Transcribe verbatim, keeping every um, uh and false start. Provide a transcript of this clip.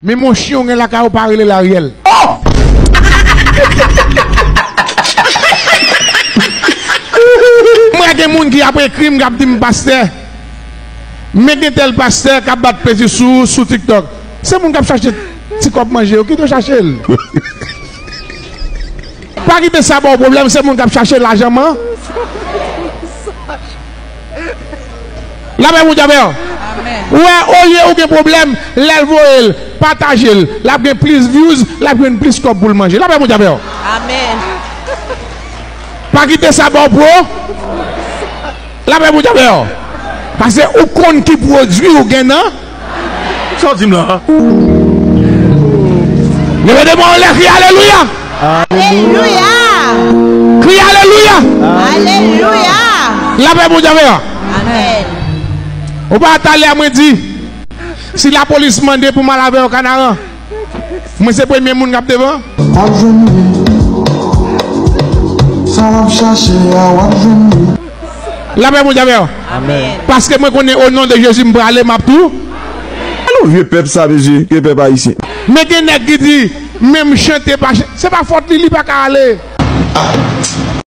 Men mon chyen w gen lakay ou pa rele l Ariel. M wè gen moun ki ap ekri m, k ap di m, "Pastè, men gen tèl pastè k ap bat peti sou, sou TikTok." Se moun k ap chache ti kòb manje yo, kite yo chache l. Pa kite sa ba w pwoblèm, se moun k ap chache lajan man. Lapè Bondye avè w. Ou wè, olye ou gen pwoblèm, lè l voye l, pataje l, l ap gen plis views, l ap jwenn plis kòb pou l manje. Lapè Bondye avè w. Pa kite sa ba w pwo. Lapè Bondye avè w. Paske ou konn ki pwodui ou gen nan. Sa w di m la? Leve de men w anlè, kriye alelouya. Alelouya. Kriye alelouya. Alelouya. Lapè Bondye avè w. Amèn. Ou pa talè a mwen di, si lapolis mande pou m al avè w Kanaran, mwen se premye moun k ap devan. W ap jwenn li. Sa w ap chache a, w ap jwenn li. Lapè Bondye avè w. Amèn. Paske mwen konnen o non de Jezi m prale, m ap tou. Alò, vye pèp sa, mesye, vye pèp ayisyen. Men gen nèg ki di, menm chante pa ch-, se pa fòt li, li pa ka ale.